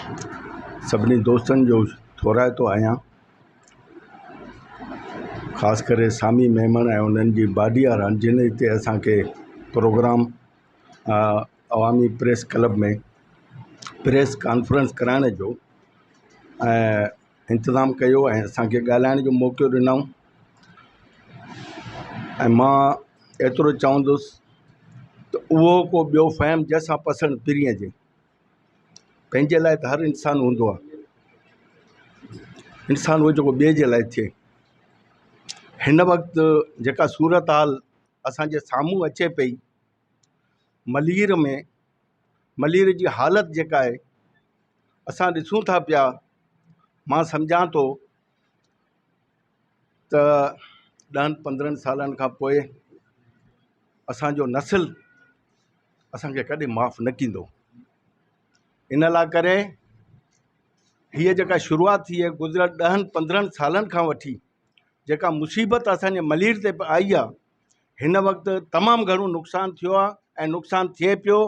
سڀني دوستن جو ٿورائتو آهيان خاص ڪري سامي ميمڻ ۽ انهن جي باڊي وارا جن هتي اسانکي پروگرام عوامي پريس ڪلب ۾ پريس ڪانفرنس ڪرائڻ جو ۽ انتظام ڪيو ۽ اسانکي ڳالهائڻ جو موقعو ڏنائون ۽ مان ايترو چوندس ته اهو ڪو ٻيو فهم جنهن سان پسڻ پرينءَ جي پنهنجي لاءِ ته هر انسان هوندو آهي انسان اهو جيڪو ٻئي جي لاءِ ٿئي هن وقت جيڪا صورت حال اسان جي سامهون اچي پئي ملير ۾ ملير جي حالت جيڪا آهي اسان ڏسون ٿا پيا مان سمجهان ٿو ته ڏهن پندرهن سالن کان پوءِ اسانجو نسل اسانکي ڪڏهن معاف نه ڪندو ان لاءِ ڪري هيءَ جيڪا شروعات ٿي آهي گذريل ڏهن پندرهن سالن کان وٺي جيڪا مصيبت اسانجي ملير تي آئي آهي هن وقت تمام گهڻو نقصان ٿيو آهي ۽ نقصان ٿئي پيو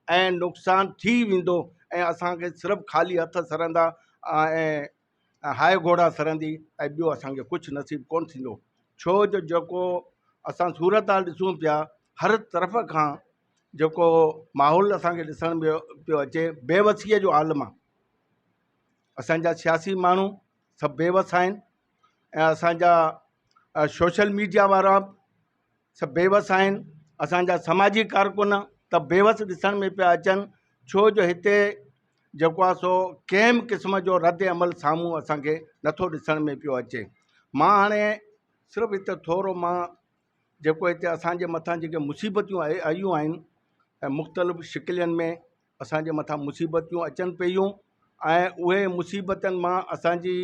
۽ نقصان ٿي ويندو ۽ اسانکي صرف خالي هٿ سرندا ۽ هاء گهوڙا سرندي ۽ ٻيو اسانکي ڪجهه نصيب ڪونه ٿيندو ڇو جو جيڪو اسان صورت حال ڏسون پيا هر طرف کان جيڪو ماحول اسانکي ڏسڻ ۾ پيو اچي بيوسيء جو عالم آهي اسانجا سياسي ماڻهو سڀ بيوس آهن ۽ اسانجا سوشل ميڊيا وارا سڀ بيوس آهن اسانجا سماجي ڪارڪن ته بيوس ڏسڻ ۾ پيا اچن ڇو جو هتي جيڪو آهي سو ڪنهن به قسم جو رد عمل سامهون اسانکي نٿو ڏسڻ ۾ پيو اچي مان هاڻي صرف هتي ٿورو مان جيڪو هتي اسانجي مٿان جيڪي مصيبتون آيون آهن ۽ مختلف شڪلين ۾ اسان جي مٿان مصيبتون اچن پيون ۽ اهي مصيبتن مان اسان جي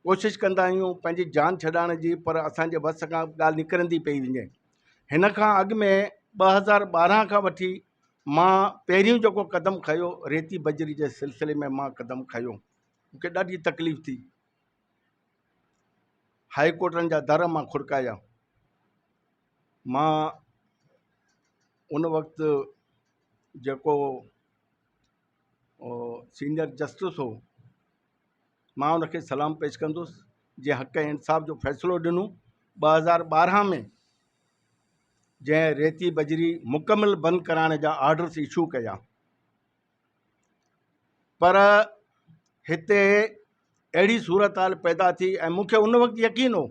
ڪوشش ڪندا آهيون پنهنجي جان ڇڏائڻ جي پر اسان جي وس کان ڳالهه نڪرندي پئي وڃي هن کان اڳ ۾ 2012 کان وٺي مان پهريون جيڪو قدم کنيو ريتي بجري جي سلسلي ۾ مان قدم کنيو مونکي ڏاڍي تڪليف ٿي هائي ڪورٽن جا در مان کڙڪايا مان ان وقت جيڪو سينئر جسٽس هو مان ان کي سلام پيش ڪندس جنهن حق ۽ انصاف جو فيصلو ڏنو 2012 ۾ جنهن ريتي بجري مڪمل بند ڪرائڻ جا آرڊرس اشو ڪيا پر هتي اهڙي صورت حال پيدا ٿي ۽ مون کي ان وقت يقين هو